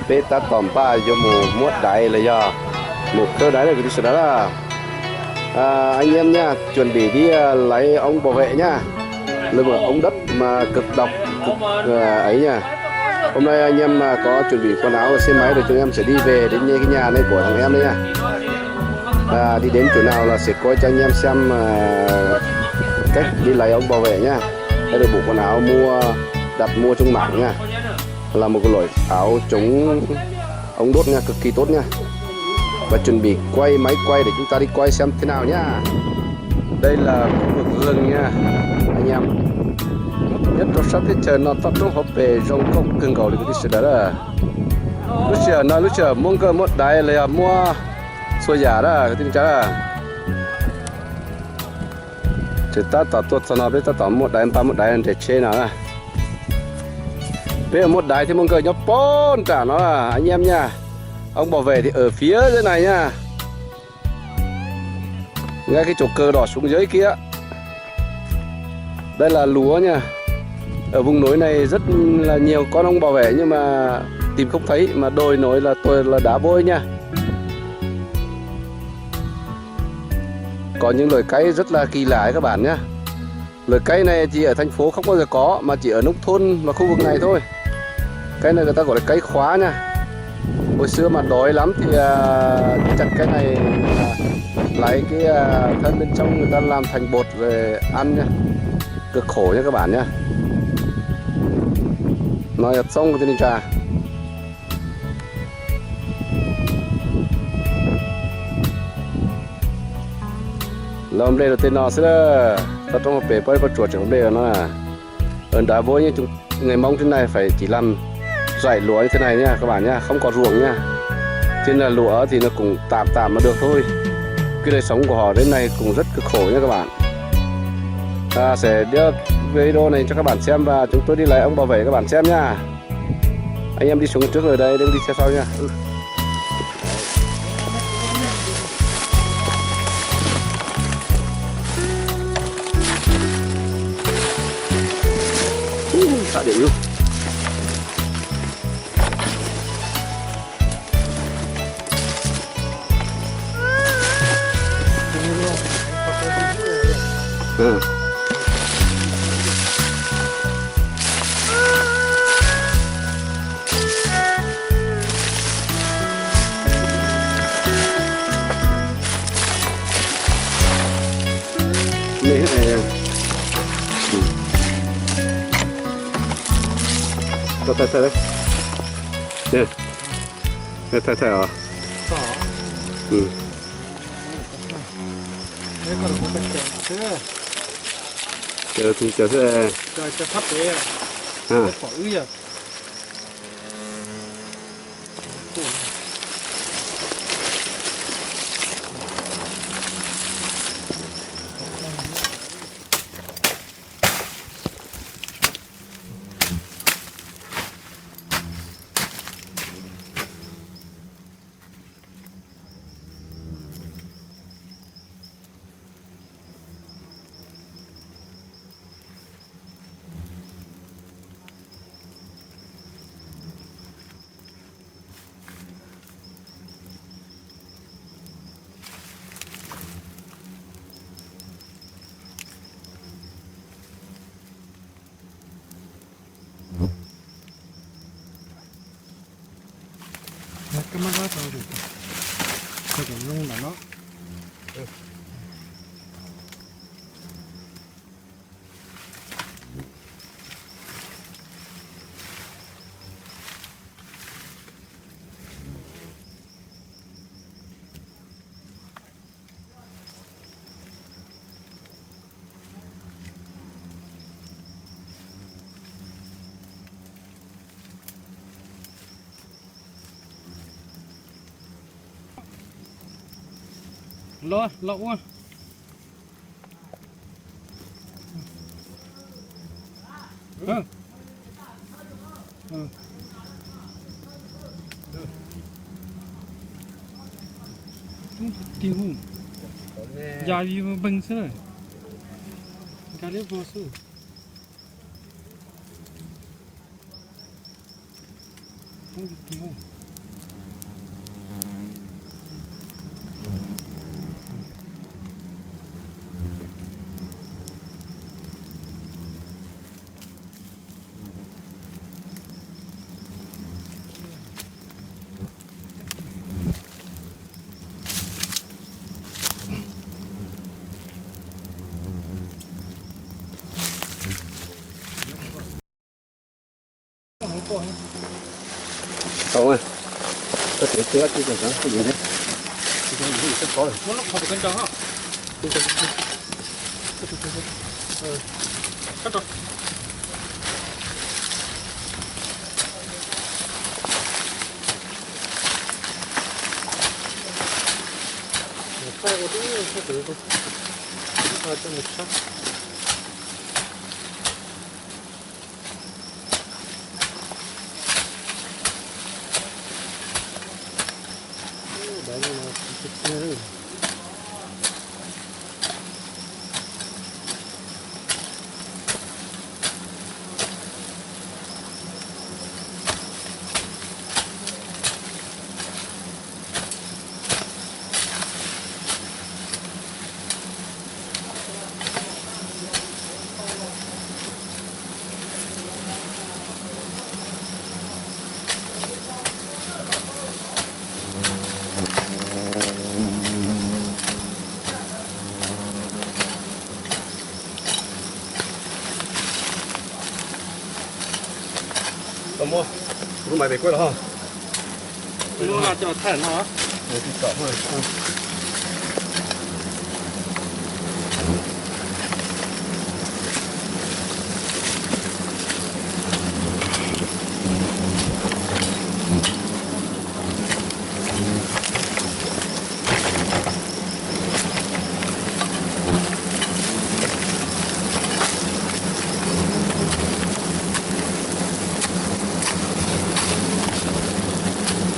Peb tab tom npaj yuav mus muab daiv los yog mus khawb daiv na kwv tij sawv daws na. Anh em nha, chuẩn bị đi lấy ông bảo vệ nha. Là một ông đất mà cực độc, cực, ờ, ấy nha. Hôm nay anh em mà có chuẩn bị quần áo xe máy rồi chúng em sẽ đi về đến cái nhà này của thằng em đấy nha. À, đi đến chỗ nào là sẽ quay cho anh em xem, à, cách đi lấy ông bảo vệ nha. Hay là bộ quần áo mua, đặt mua trên mạng nha. Là một cái loại áo chống ống đốt nha, cực kỳ tốt nha. Và chuẩn bị quay máy quay để chúng ta đi quay xem thế nào nhá. Đây là khu vực rừng nha anh em. Nhất trong sắp tiết trời no toj roob hauv pes zoo nkauj kawg nkaus li kwv tij sawv daws. Lub sij hawm no lub sij hawm muab nkawj muab daiv los yog muab txhua yam na kwv tij neej tsa. Ces tab tom tuaj txog no peb tab tom muab daiv npaj muab daiv nres tsheb no na. Peb muab daiv thiab muab nkawj nyob pog nram no na anh em nha. Ông bảo vệ thì ở phía dưới này nha. Ngay cái chỗ cờ đỏ xuống dưới kia. Đây là lúa nha. Ở vùng núi này rất là nhiều con ong bảo vệ nhưng mà tìm không thấy, mà đồi núi là toàn là đá vôi nha. Có những loại cây rất là kỳ lạ các bạn nhé. Loại cây này thì ở thành phố không bao giờ có, mà chỉ ở nông thôn và khu vực này thôi. Cái này người ta gọi là cây khóa nha. Hồi xưa mà đói lắm thì, à, chặt cái này, à, lấy cái, à, thân bên trong người ta làm thành bột về ăn nha. Cực khổ nha các bạn nhá. Nó là sống của tên cha. Lom nplej rau tej no xwb, toj roob hauv pes pab pab tsuas tseem nplej no. Ở đá vôi nhé, chúng, người Mông trên này phải chỉ làm rải lúa như thế này nha các bạn nha, không có ruộng nha. Cho nên là lúa thì nó cũng tạm tạm mà được thôi. Cái đời sống của họ đến nay cũng rất cực khổ nha các bạn. Ta sẽ đưa video này cho các bạn xem và chúng tôi đi lấy ông bảo vệ các bạn xem nha. Anh em đi xuống trước rồi đây, em đi theo sau nha. Xả điện luôn. Ừ. Tao thay thay đấy. Nè. Thay thay hả? Ừ. Chờ thì chờ thế. Chờ, chờ phát thế à? À. Có ứ à? Koj mab rau, koj cov zoo ntawm no. Los, los ua. Tig hu. Yog yus npeeg xwb na. Nkag liab vog xwb. Tig hu. Tau, koj tsev tsis tau txog tau yus thiab. Tau muab lub mais pem kuab los ho. Lub no coj los thaij no.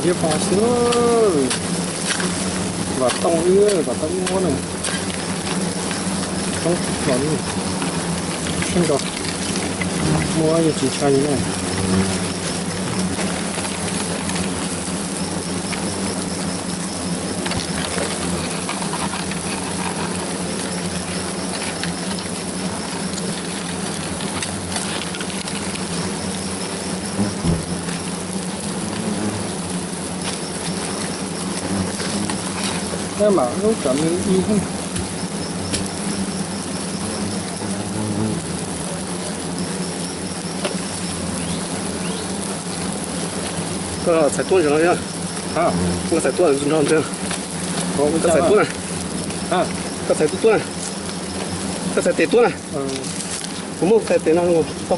Diav pom xwb, vam tooj wb vam tooj ib muab na. Toob los sib nrau, muab yeej tsis ntshai li na. Nyob mam lub tsam me ib. Koj txhais tuab ntsis no, koj txhais tuab nrog ntxiv. Koj txhais tuab na, koj txhais tuab tuab na, koj txhais tes tuab na. Kuv muab txhais tes no tau. Koj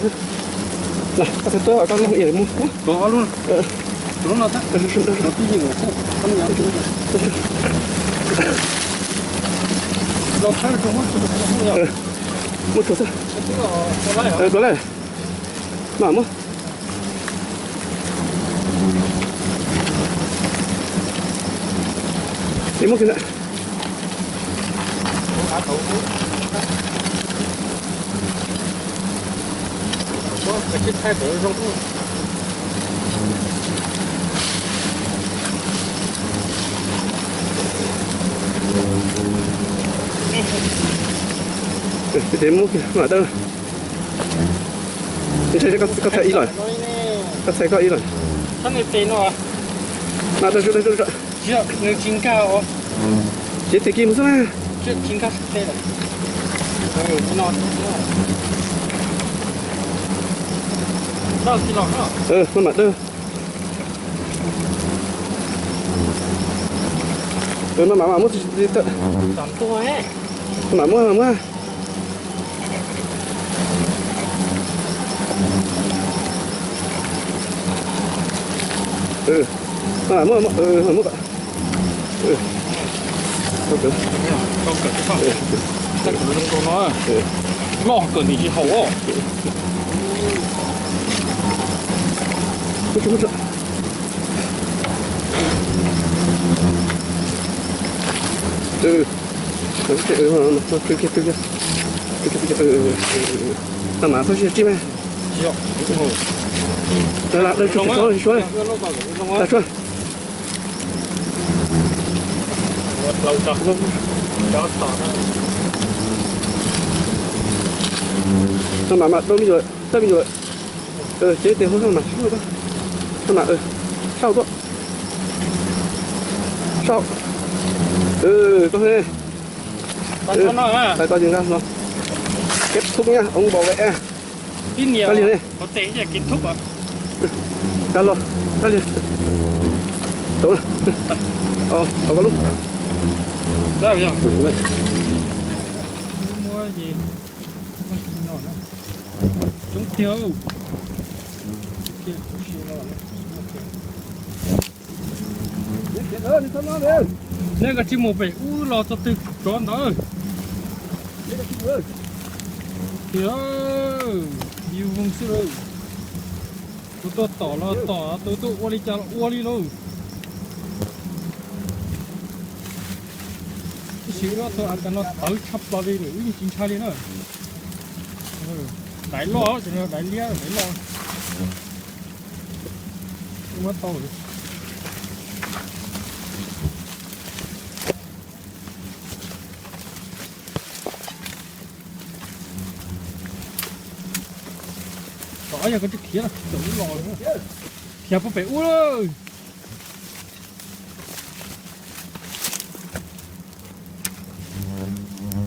txhais tuab koj lub ib mus. Muab tsuag xwb. Dua lawm. Mam muab. Es muab kiag ntawd. Ces muab kiag mam dawb. Koj txhais ib lawm, koj txhais koj ib lawm. Mam dawb, dawb, dawb. Ces tes kiag mus xwb na. Maj mam dawb. Maj mam, mam muab, maj mam muab, mam muab. Maj mam muab, mam muab. Loj kawg nws tsis haum os. Maj mam txhob sib tsij mas. Suav, suav. Maj mam, mam dawb me nyuam, dawb me nyuam. Ces tes hauv maj mam, maj mam, sau tuaj. Sau. Koj, tau ces nqa no. Kết thúc nha, ông bảo vệ. Tib nias, tib nias, có thể là kết thúc à? Kav los, kav liam. Tau, tau koj lub. Coob tiag. Neb koj tsis mus pem ub los txog twg tsov ntawd. Tiag, yus voog xwb lauj. Tus tuaj tom los tom, tus tuaj ua li cas los ua li lauj. Tab sis wb ob tug a kas no tawv tshaj plaws li lawm, wb yeej tsis ntshai li na. Daiv loj, daiv liab, daiv loj. Muab tau. Tom yog koj tsis khiav, tseem ib los, khiav puag pem ub lawm.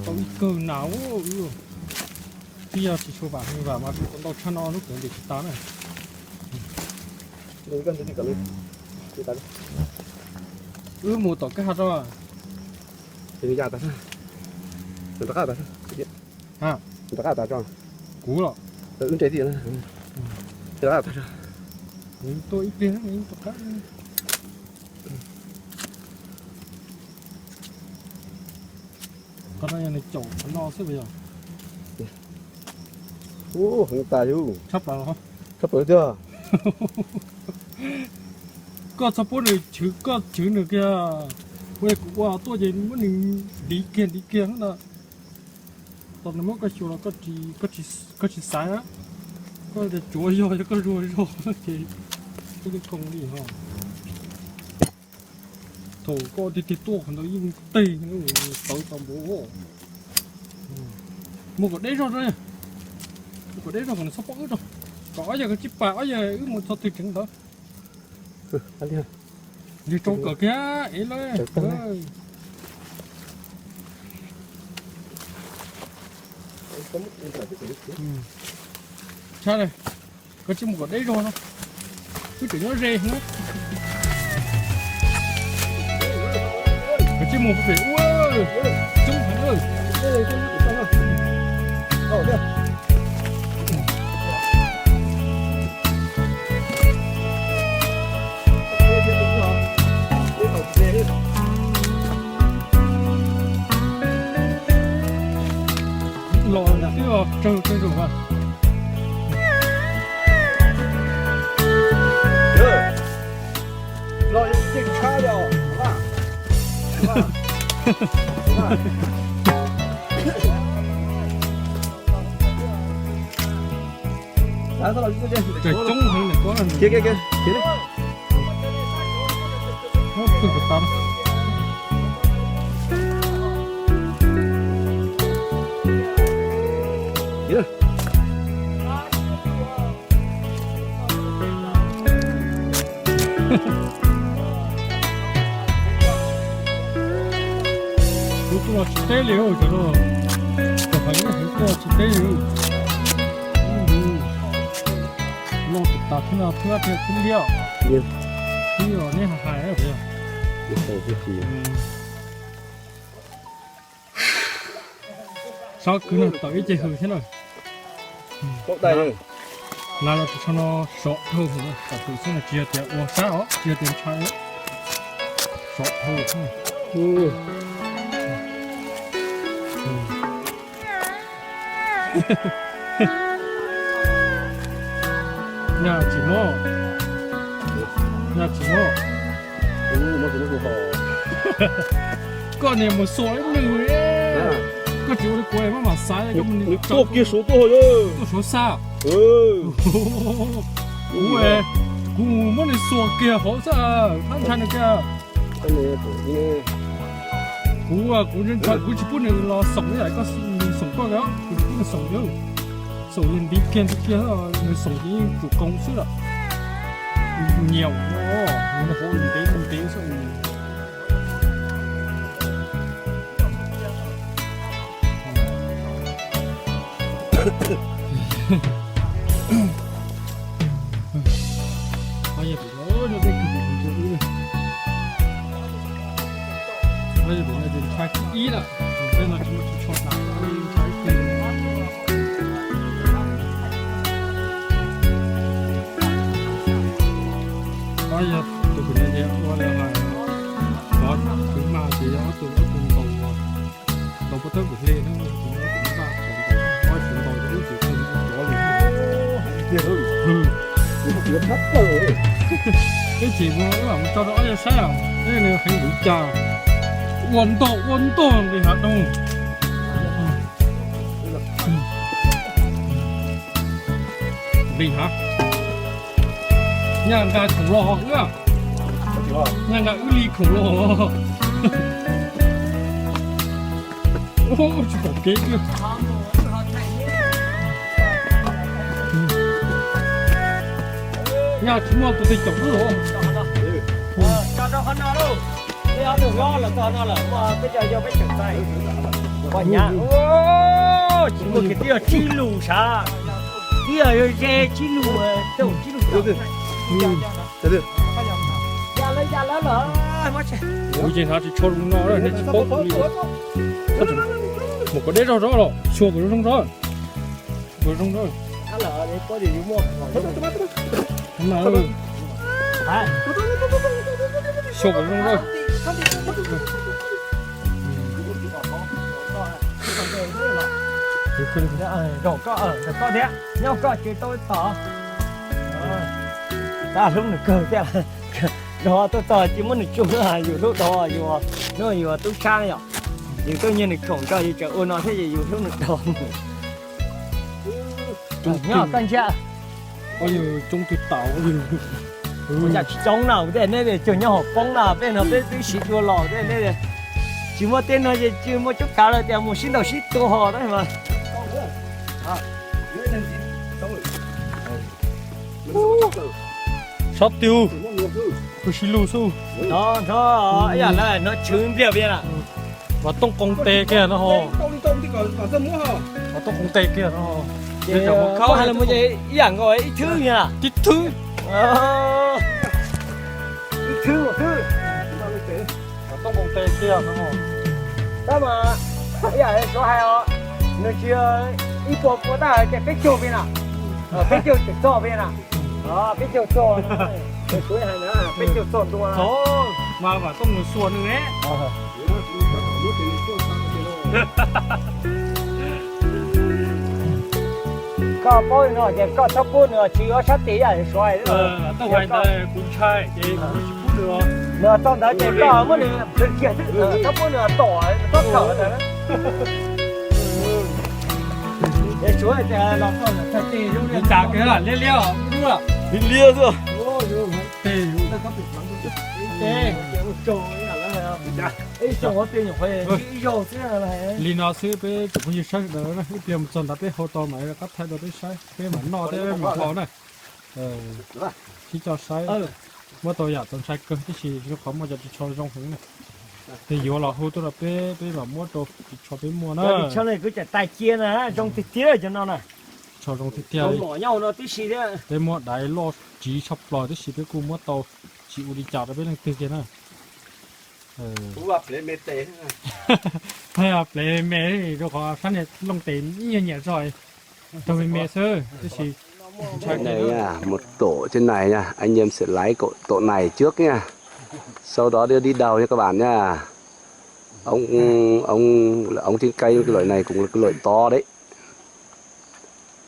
Tau ib kawg nas. Twb yog tsis tshua vam, vam mas ntau tshaj no lub kawm ntawd tsis tas na. Wb mus tom kab hav rau. Rov qab tas, rov qab tas, rov qab tas tso. Kuv los. Wb nres thiab, rov qab tas tso. Tuaj ib pliag rov qab. Qhov no yog nws caum qhov no xwb yog. Ub, heev tas yus. Tshaj plaws los. Tshaj plaws tiag. Koj txhob pub nws chwv, koj chwv nws kiag. Ua kuv ua tuaj ces muab nws ntiv kiag ntiv kiag na. Thaum nws muab koj xyuas los koj tsis xaiv, koj tias tsuav yog, yog koj zuag zog ces koj yeej koo li ho. Thaum koj tiag tiag tuaj qhov ntawd yeej teg tawv tau npaum. Mus kom deb zog, mus kom deb zog kom nws txhob poob wb rau. Kom ob yawg koj tsib pas, ob yawg wb mus txog twg tseev ntawd. Li rau kom kiag ev lawm. Tshaj, koj tsis mus kom deb zog no, wb tseem nyob ze na. Koj tsis mus pem ub, coob heev. Los twb tsawg tsawg zaum mas. Los yeej tshab yom. Coob heev ntawm ko. Kawg kom tau. Kuv tuaj los tsis teb li, cov no, cov heev no kuv tuaj los tsis teb li. Los tas thiab no thiab thiab liab. Twb yog neb hais hais. Sab kwv no tawm ib ce hws thiab na. Nas los tsis tshua no sov dhau, tam tus xwb no tsis yog tias ua sab os, tsis yog tias ntshai, sov dhau. Nyaj tsis mob, nyaj tsis mob. Koj niag mus xuas ib nws, koj tsis ua li kuv maj mam xaiv, koj mus tuaj kiag suav tuaj, tuaj suav xa. Kuv, kuv muab nws xuas kiag hauv xwb, thab ntshai nws kiag. Kuv, kuv ntshai kuv tsis pub nws los xoom ib yam koj, nws xoom koj, kuv tsis pub nws xoom li. Xoom li ntiv kiag ntiv kiag, nws xoom ces yeej tsum koov xwb lawm. Nyiam no, nws hauv ntev ntev xwb. Ib lawm, tej no tsis muaj tus tsho tas. Ob yog tus kwv no ces ua li hais, cov kwv mas ces yog ob tug, ob tug ntaus, ntaus pob tawb kwv hle na, ob tug ntaus, ob tug ntaus, ib tug cov li. Ib chim mus wb mam mus tso rau ob yawg saib os, nws heev li cas. Ua ntoj ua ntoj li hav doog. Li hav, nyaj nqa khoom los wb, nyaj nqa wb li khoom los. Tsis pom kev. Nyaj tsis muaj tus twg caum wb los. Tsis muaj kiag tib yog tsib lus sav, tib yog ze tsib lus, tsib lus. Kuv ces hnav tsis tshua zoo no, nej tsis paub kuv li. Mus kom deb zog zog los, xyuas kom zoo zog, kom zoo zog. Xyuas kom zoo zog. Zaum koj, zaum koj thiab, nyob koj ces tau tom. Tab hlub nws kawg thiab. Dog tuaj txog ces muab nws tsuj, yus hlub dog, yus, yus tub sab yom. Yus tuaj nyiag nws khoom tso yus tseem ua no thiab ces yus hlub nws dog. Nyob koj ntshiab. Coob twg tau. Ua cas tsis coob na, tej neb cog nyob hauv poob na, peb no peb twb siv dua los tej neb. Tsis muaj tej no ces tsis muaj coob kav lawm tias mus sib ntaus sib tua hos na mas. Sab tiag, kuv sib lug xwb. Nov, nov, ib yam lawv nov tshwv npliag peb na. Mas tooj qoos tes kiag no ho. Mas tooj qoos tes kiag no. Ces mus khawb ib yam nkaus ib thwb na. Tib thwb. Ib thwb mus thwb. Mas tooj qoos tes kiag no. Tab mas ib yam suav hais os, nws tsis ib puas pua tab hais tias peb caug peb na. Peb caug tseem txog peb na. Peb caug txog, peb caug txog ntua. Mas vam tooj mus xuas nws ne. Koj paub no ces koj txhob pub nws tsis ua sab tes ib yam suav hais. Nws txog ntawd ces koj muab nws kiag xwb, txhob pub nws tom, txhob thawm ntawd. Suav los txog ntawm txhais tes zoo li cas kiag, liab liab os, liab liab xwb. Li no xwb peb tsoom phooj ywg sawv daws, ib pliag mus txog ntawd peb ho tau mam rov qab thaij rau peb saib, peb mam noj thiab peb mam haus na. Sib coj saib, muab tau yam txaus ntshai kawg tab sis zoo qhov muaj cov ris tsho zoo heev na. Ces yuav los hu tuaj rau peb, peb mam muab rau ris tsho peb muaj na. Ris tsho no kuv tseem tais cia na, zoo tiag tiag cov no na. Tsho zoo tiag tiag li. Peb muab daiv loj tsiv tshaj plaws tab sis peb kuj muab tau, tsis ua li cas rau peb leej twg kiag na. Plev me me rau qhov sab niag looj tes ib nyuag nyiam zog, raug me me xwb tab sis. Mus tom trên này nha, anh em sẽ lái cậu tổ này trước nha. Sau đó đưa đi đầu nha các bạn nha. Ông, ông, ông trên cây cái loại này cũng là cái loại to đấy.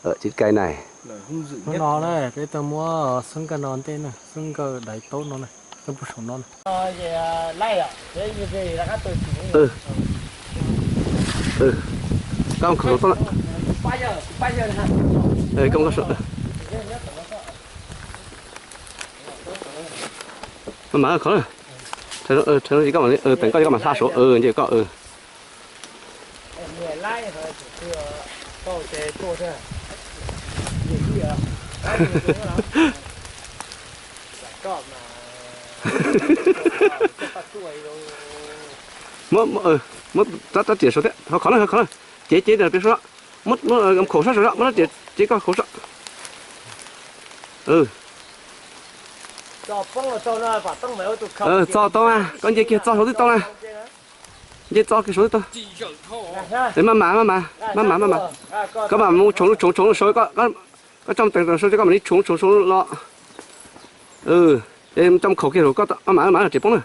Ở trên cây này. Hnub no na peb tau muab xub nkawj no ntej na, xub nkawj daiv taub no na, tau puag saum no na. Koj khom los txog lawm. Koj khom, mas koj, teem koj, koj mam hla suav, teem koj mam hla suav. Muab, muab rab riam suav thiab, khov na, khov na, cev cev peb suav, muab khoom sab saud, muab rab riam cev koj khoom saud. Txo tau na, koj nce kiag txo saud twb tau na. Nce txoj kev saud tau. Maj mam, maj mam, maj mam, maj mam. Koj mam mus tshoov tshoov tshoov sau, koj tso mus teem sau, koj mam li tshoov tshoov sau los. Coj mus khaum kiag, maj mam, maj mam, riam poob na.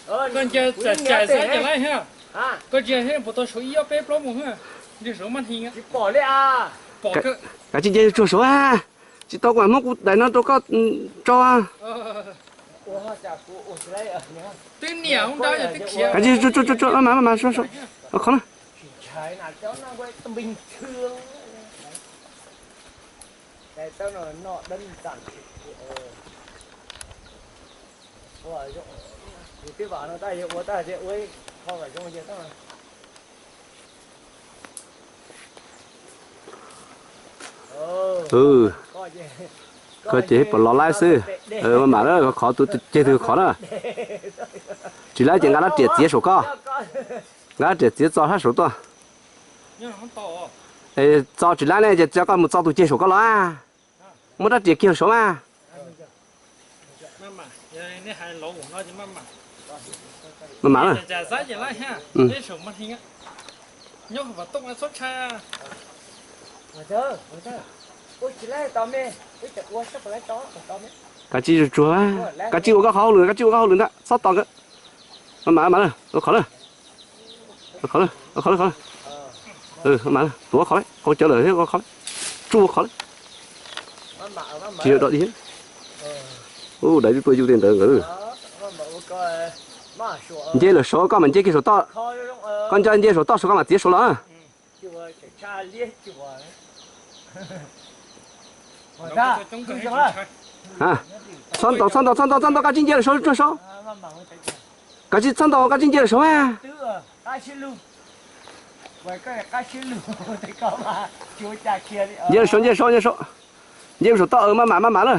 Lawv, koj ntsia txaim txaim xwb ces laib thiab. Koj ntsia thiab puas tau saum ib ob peb plaub mus thiab. Ntsia saum maj hneev. Pom, kav tsij nce tsuag saud, tsis tau kuv mam muab kuv daim no rau koj tso. Twb niam ub nrab yog twb khiav. Kav tsij tsuag tsuag tsuag, maj mam, maj mam, sau sau, qhov na. Koj ces pom los laib xwb. Maj mam na, qhov tus ceg twg qhov na. Tsis laib ces nqa rab riam txiav saum koj. Nqa rab riam txiav txo sab saud tuaj. Es txo tsis laib ne ces tso koj mus txo tus ceg saum koj los. Muab rab riam kiag saud mas. Maj mam na. Kav tsij tsuag tsuag, kav tsij ua koj qhov hauj lwm, kav tsij ua koj hauj lwm ntag, txhob tos nkawd. Maj mam, maj mam na, ua qhov na. Ua qhov na, ua qhov na. Tuav qhov lawm, qaug cawv lawm thiab ua qhov lawm. Tsuj ua qhov lawm. Tsis yog dog dig. Ub, dais twb tuaj yug tej ntawd nkawd. Nce lawm saud koj mam nce kiag saum toj. Koj nco nce saum toj saud koj mam txiav saud los na. Txhob ntaus, txhob ntaus, txhob ntaus, txhob ntaus, koj tsis nce lawm saud tsuag saud. Koj tsis txhob ntaus, koj tsis nce lawm saud mas. Nce lawm saud, nce saud, nce saud. Nce saum toj, maj mam, maj mam na.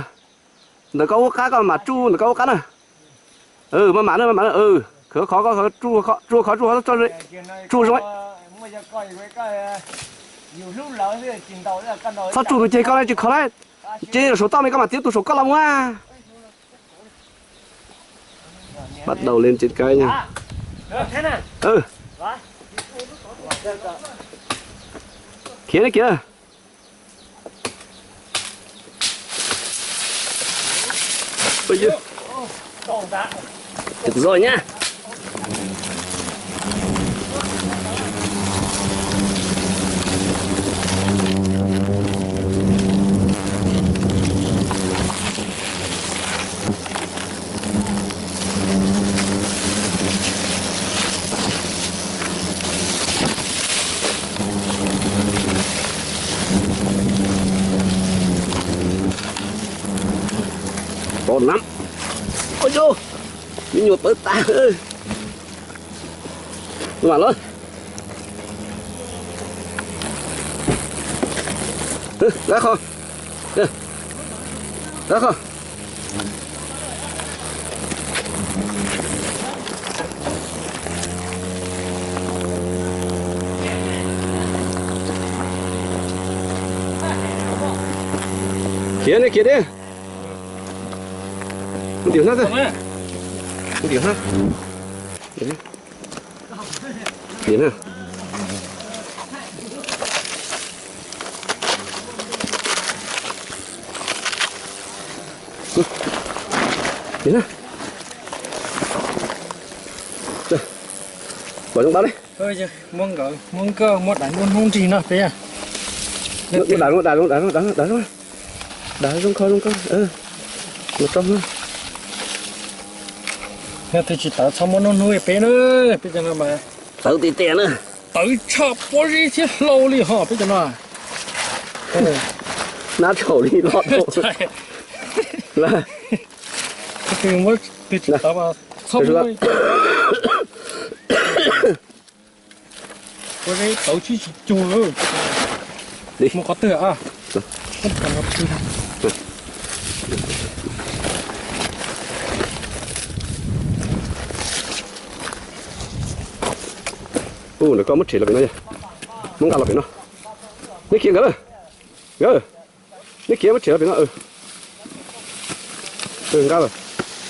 Ntawm koj ub qab koj mam tsuj ntawm koj ub qab na. Maj mam na, maj mam na. Khwv qhov, tsuj qhov, tsuj qhov, tsuj zoo. Txhob tsuj tus ceg koj na, tsis khov na. Nce saum toj mas koj mam txiav tus saum koj los mus. Bắt đầu lên trên cây nha. Khiav na, khiav. Ui, ui. Chụp rồi nhá. Tau lắm. Ôi dô, me nyuam pawv tas. Maj mam los. Nqa qho. Nqa qho. Khiav ne, khiav ne. Mus tim hnab xwb. Mus tim hnab. Tim hnab. Tim hnab. Pom zoo dab li. Muab nkawd, muab nkawd, muab daim nruab hnub nrig no peb. Muab daim, muab daim, daim, daim, daim, daim zoo kho zoo kho. Mus rau no. Yog twg tsis tawv txhob muab nruab hnub peb na, peb cov no mas. Tawv tiag tiag na. Tawv tshaj pob zeb thiab hlau li ho peb cov no. Nab thaum li los tau. Muab twg tsis tawv mas txhob muab. Ua tau tsis tsis cuag. Mus qhov twg a? Ub, ntawm koj muab tshem los pem no, muab nqa los pem no. Nej khiav nkawd, nkawd, nej khiav muab tshem pem no. Nqa,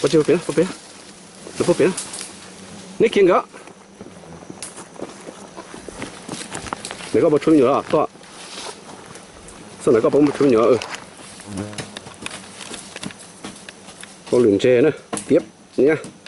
pov tseg pem, pem, pem, nej khiav nkawd. Ntawm koj puas tshuav me nyuam los tuaj? Xyov ntawm koj puas tshuav me nyuam. Hauj lwm ntse na, tiab nyab.